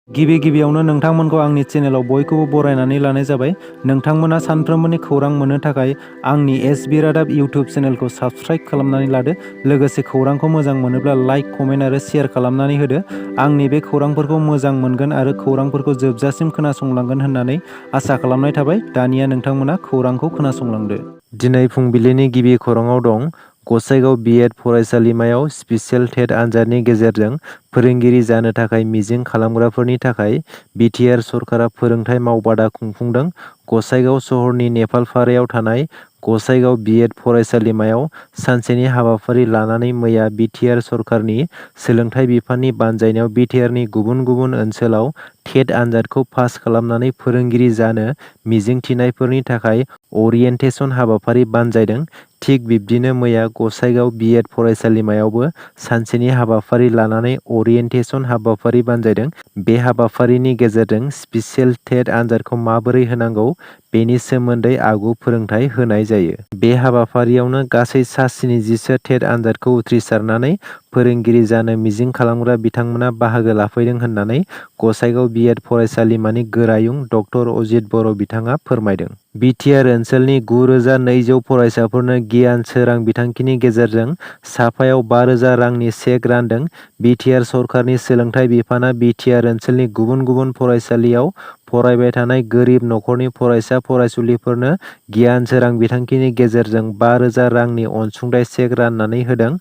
गिबियावनो नोंथांमोनखौ आंनि चेनेलाव बयखौबो बरायनानै लानाय जाबाय। नोंथांमोना सानफ्रोमबोनि खौरां मोननो थाखाय आंनि एसबि रादाब इउटिउब चेनेलखौ साबस्क्राइब खालामनानै लादो। लोगोसे खौरांखौ मोजां मोनोब्ला लाइक, कमेन्ट आरो शेयार खालामनानै होदो। आंनि बे खौरांफोरखौ मोजां मोनगोन आरो खौरांफोरखौ जोबजासिम खोनासंलांगोन होननानै आसा खालामनाय थाबाय। दानिया नोंथांमोना खौरांखौ खोनासंलांदो। दिनै फुंबिलिनि गिबि खौराङाव दं। गसाइगाव बिएड फरायसालिमायाव स्पेसियेल टेट आनजादनि गेजेरजों फोरोंगिरि जानो थाखाय मिजिं खालामग्राफोरनि थाखाय बिटिआर सरकारा फोरोंथाय मावबादा खुंफुंदों। गसाइगाव सहरनि नेपालपारायाव थानाय गसाइगाव बिएड फरायसालिमायाव सानसेनि हाबाफारि लानानै मैया बिटिआर सरकारनि सोलोंथाइ बिफाननि बानजायनायाव बिटिआरनि गुबुन गुबुन ओनसोलाव टेट आनजादखौ पास खालामनानै फोरोंगिरि जानो मिजिंथिनायफोरनि थाखाय अरियेन्टेसन हाबाफारि बानजायदों। थिग बिब्दिनो मैया गसाइगाव बिएड फरायसालिमायावबो सानसेनि हाबाफारि लानानै अरियेन्टेसन हाबाफारि बानजायदों। बे हाबाफारिनि गेजेरजों स्पेसियेल टेट आनजादखौ माबोरै होनांगौ बेनि सोमोन्दै आगु फोरोंथाय होनाय जायो। बे हाबाफारियावनो गासै सा 70 टेट आनजादखौ उथ्रिसारनानै फोरोंगिरि जानो मिजिं खालामग्रा बिथांमोना बाहागो लाफैदों होननानै गसाइगाव बिएड फरायसालिमानि गोरायुं डक्टर अजित बर' बिथाङा फोरमायदों। बिटिआर ओनसोलनि 9200 फरायसाफोरनो गियान सोरां बिथांखिनि गेजेरजों साफायाव 5000 रांनि चेक रानदों। बिटिआर सरकारनि सोलोंथाइ बिफाना बिटिआर ओनसोलनि गुबुन गुबुन फरायसालियाव फरायबाय थानाय गोरिब नखरनि फरायसा फरायसुलिफोरनो गियान सोरां बिथांखिनि गेजेरजों 5000 रांनि अनसुंथाइ चेक राननानै होदों।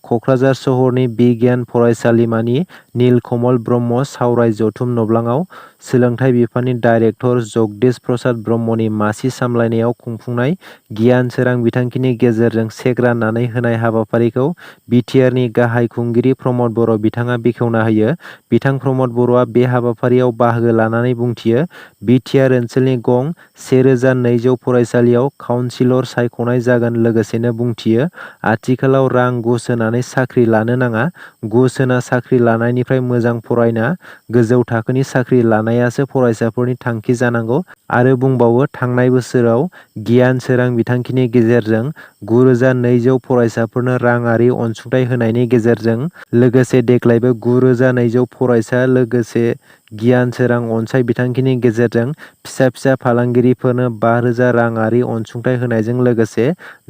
कक्राझार सहरनि बिगियान फरायसालिमानि नीलकमल ब्रह्म सावराय जथुम नब्लाङाव सोलोंथाइ बिफाननि डाइरेक्टर जगदीश प्रसाद ब्रह्मनि मासि सामलायनायाव खुंफुंनाय गियान सोरां बिथांखिनि गेजेरजों चेक राननानै होनाय हाबाफारिखौ बिटिआरनि गाहाय खुंगिरि प्रमद बर' बिथाङा बेखेवना होयो। बिथां प्रमद बर'आ बे हाबाफारियाव बाहागो लानानै बुंथियो। बिटिआर ओनसोलनि गं 1200 फरायसालियाव काउन्सिलर सायख'नाय जागोन। लोगोसेनो बुंथियो, आथिखालाव रां घुस होनानै साख्रि लानो नाङा। घुस होना साख्रि लानायनिफ्राय मोजां फरायना गोजौ थाखोनि साख्रि लानायासो फरायसाफोरनि थांखि जानांगौ। आरो बुंबावो, थांनाय बोसोराव गियान सोरां बिथांखिनि गेजेरजों 9200 फरायसाफोरनो राङारि अनसुंथाइ होनायनि गेजेरजों लोगोसे देग्लायबो 9200 फरायसा लोगोसे गियान सोरां अनसाइ बिथांखिनि गेजेरजों फिसा फालांगिरिफोरनो 5000 राङारि अनसुंथाइ होनायजों लोगोसे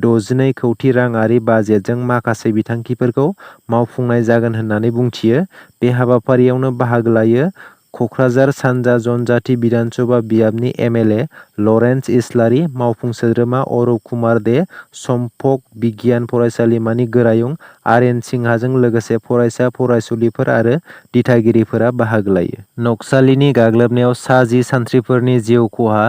62 कौटि राङारि बाजेटजों माखासे बिथांखिफोरखौ मावफुंनाय जागोन होननानै बुंथियो। बे हाबाफारियावनो बाहागो लायो कक्राझार सानजा जनजाति बिधानसभा बियाबनि एमएलए लरेन्स इस्लारि, मावफुं सोद्रोमा अरुप कुमार दे, सम्पक बिगियान फरायसालिमानि गोरायुं आर.एन. सिंहाजों लोगोसे फरायसा फरायसुलिफोर आरो दिथागिरिफोरा बाहागो लायो। नक्सालिनि गाग्लोबनायाव सा 10 सानथ्रिफोरनि जिउ खहा।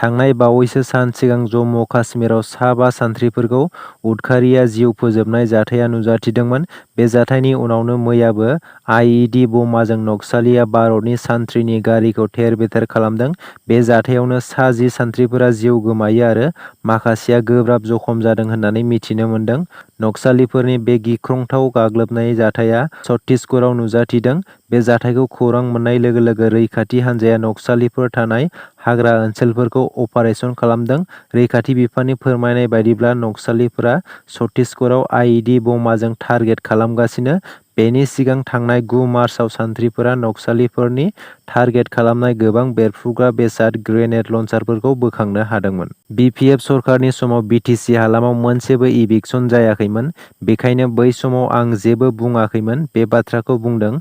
थांनाय बावैसो सान सिगां जम्मु काश्मीराव सा 5 सानथ्रिफोरखौ उदखारिया जिउ फोजोबनाय जाथाया नुजाथिदोंमोन। बे जाथायनि उनावनो मैयाबो आइइडि बमाजों नक्सालिया भारतनि सान्थ्रिनि गारिखौ थेर-बेथेर खालामदों। बे जाथायावनो सा 10 सानथ्रिफोरा जिउ गोमायो आरो माखासेया गोब्राब जखम जादों होननानै मिथिनो मोन्दों। नक्सालिफोरनि बे गिख्रंथाव गाग्लोबनाय जाथाया छत्तीसगढ़आव नुजाथिदों। बे जाथायखौ खौरां मोननाय लोगो लोगो रैखाथि हान्जाया नक्सालिफोर थानाय हाग्रा ओनसोलफोरखौ अपारेसन खालामदों। रैखाथि बिफाननि फोरमायनाय बायदिब्ला नक्सालिफोरा छत्तीसगढ़आव आइइडि बमाजों टार्गेट खालामगासिनो। बेनि सिगां थांनाय 9 मार्चआव सानथ्रिफोरा नक्सालिफोरनि टार्गेट खालामनाय गोबां बेरफ्रुग्रा बेसाद ग्रेनेड लन्चारफोरखौ बोखांनो हादोंमोन। बिपिएफ सरकारनि समाव बिटिसि हालामाव मोनसेबो इभिक्सन जायाखैमोन। बेखायनो बै समाव आं जेबो बुङाखैमोन। बे बाथ्राखौ बुंदों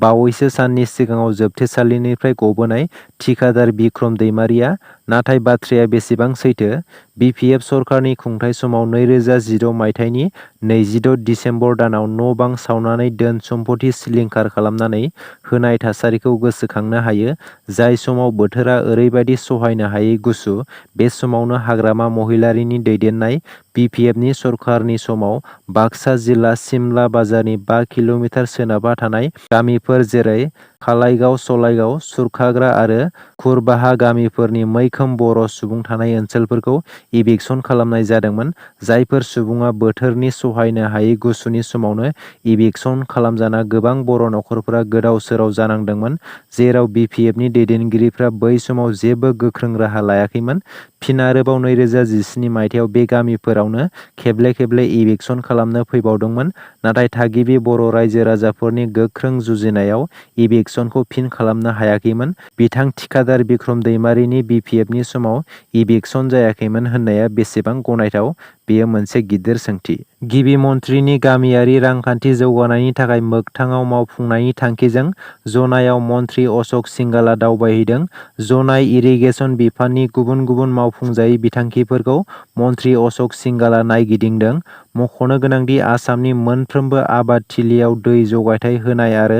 बावैसो साननि सिगाङाव जोबथेसालिनिफ्राय गबोनाय थिखादार बिक्रम दैमारिया। नाथाय बाथ्राया बेसेबां सैथो? बिपिएफ सरकारनि खुंथाय समाव 2016 मायथाइनि 26 दिसेम्बर दानाव न' बां सावनानै धोन सम्फथि सिलिंखार खालामनानै होनाय थासारिखौ गोसोखांनो हायो। जाय समाव बोथोरा ओरैबायदि सहायनो हायै गुसु। बे समावनो हाग्रामा महिलारिनि दैदेननाय बिपिएफनि सरकारनि समाव बाक्सा जिल्ला सिमला बाजारनि 5 किल'मिटार सोनाबहा थानाय गामिफोर जेरै खालाइगाव, सलाइगाव, सुरखाग्रा आरो खुरबाहा गामिफोरनि मैखोम बर' सुबुं थानाय ओनसोलफोरखौ इभिक्सन खालामनाय जादोंमोन। जायफोर सुबुङा बोथोरनि सहायनो हायै गुसुनि समावनो इभिक्सन खालामजाना गोबां बर' नखरफोरा गोदाव-सोराव जानांदोंमोन। जेराव बिपिएफनि दैदेनगिरिफ्रा बै समाव जेबो गोख्रों राहा लायाखैमोन। फिन आरोबाव 2017 मायथाइयाव बे गामिफोरावनो खेबले खेबले इभिक्सन खालामनो फैबावदोंमोन। नाथाय थागिबि बर' रायजो राजाफोरनि गोख्रों जुजिनायाव इभिक्सनखौ फिन खालामनो हायाखैमोन। बिथां थिखादार बिक्रम दैमारिनि BPFनि समाव इभिक्सन जायाखैमोन होननाया बेसेबां गनायथाव? बेयो मोनसे गिदिर सोंथि। गिबि मन्थ्रिनि गामियारि रांखान्थि जौगानायनि थाखाय मोगथाङाव मावफुंनायनि थांखिजों जनायाव मन्थ्रि अशक सिंघालआ दावबायहैदों। जनाय इरिगेसन बिफाननि गुबुन गुबुन मावफुंजायै बिथांखिफोरखौ मन्थ्रि अशक सिंघालआ नायगिदिंदों। मख'नो गोनांदि आसामनि मोनफ्रोमबो आबादथिलियाव दै जगायथाय होनाय आरो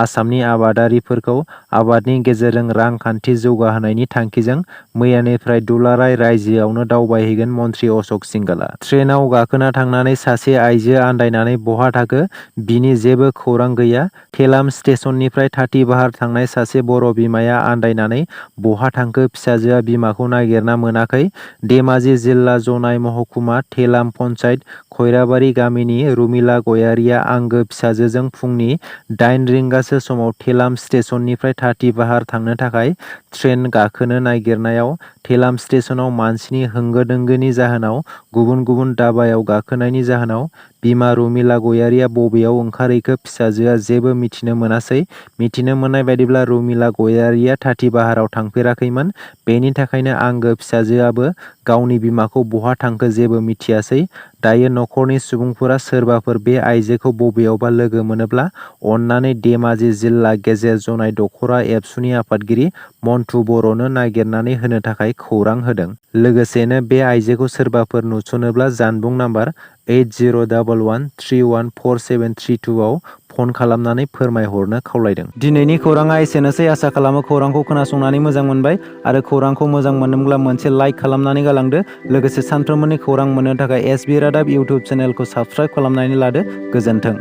आसामनि आबादारिफोरखौ आबादनि गेजेरजों रांखान्थि जौगाहोनायनि थांखिजों मैयानिफ्राय दुलाराय रायजोआवनो दावबायहैगोन मन्थ्रि अशक सिंघालआ। ट्रेनाव गाखोना थांनानै सासे आइजो आन्दायनानै बहा थाखो? बिनि जेबो खौरां गैया। थेलाम स्टेशननिफ्राय तातीबाहार थांनाय सासे बर' बिमाया आन्दायनानै बहा थांखो? फिसाजोआ बिमाखौ नागिरना मोनाखै। धेमाजि जिल्ला जनाय महकुमा थेलाम पन्चायत खैराबारि गामिनि रुमिला गयारिया आंगो फिसाजोजों फुंनि 8 रिंगासो समाव थेलाम स्टेशननिफ्राय तातीबाहार थांनो थाखाय ट्रेन गाखोनो नागिरनायाव थेलाम स्टेशनाव मानसिनि होंगो दोंगोनि जाहोनाव गुबुन गुबुन दाबायाव गाखोनायनि जाहोनाव बिमा रुमिला गयारिया बबेयाव ओंखारहैखो फिसाजोआ जेबो मिथिनो मोनासै। मिथिनो मोननाय बायदिब्ला रुमिला गयारिया तातीबाहाराव थांफेराखैमोन। बेनि थाखायनो आंगो फिसाजोआबो गावनि बिमाखौ बहा थांखो जेबो मिथियासै। दायो नखरनि सुबुंफोरा सोरबाफोर बे आइजोखौ बबेयावबा लोगो मोनोब्ला अननानै धेमाजि जिल्ला गेजेर जनाय दख'रा एबसुनि आफादगिरि मन्टु बर'नो नागिरनानै होनो थाखाय खौरां होदों। लोगोसेनो बे आइजोखौ सोरबाफोर नुसनोब्ला जानबुं नाम्बार 8011314732 आव फन खालामनानै फोरमायहरनो खावलायदों। दिनैनि खौराङा एसेनोसै। आसा खालामो खौरांखौ खोनासंनानै मोजां मोनबाय आरो खौरांखौ मोजां मोनदोंब्ला मोनसे लाइक खालामनानै गालांदो। लोगोसे सानफ्रोमबोनि खौरां मोननो थाखाय SB रादाब इउटुब चेनेलखौ साबस्क्राइब खालामनानै लादो। गोजोन्थों।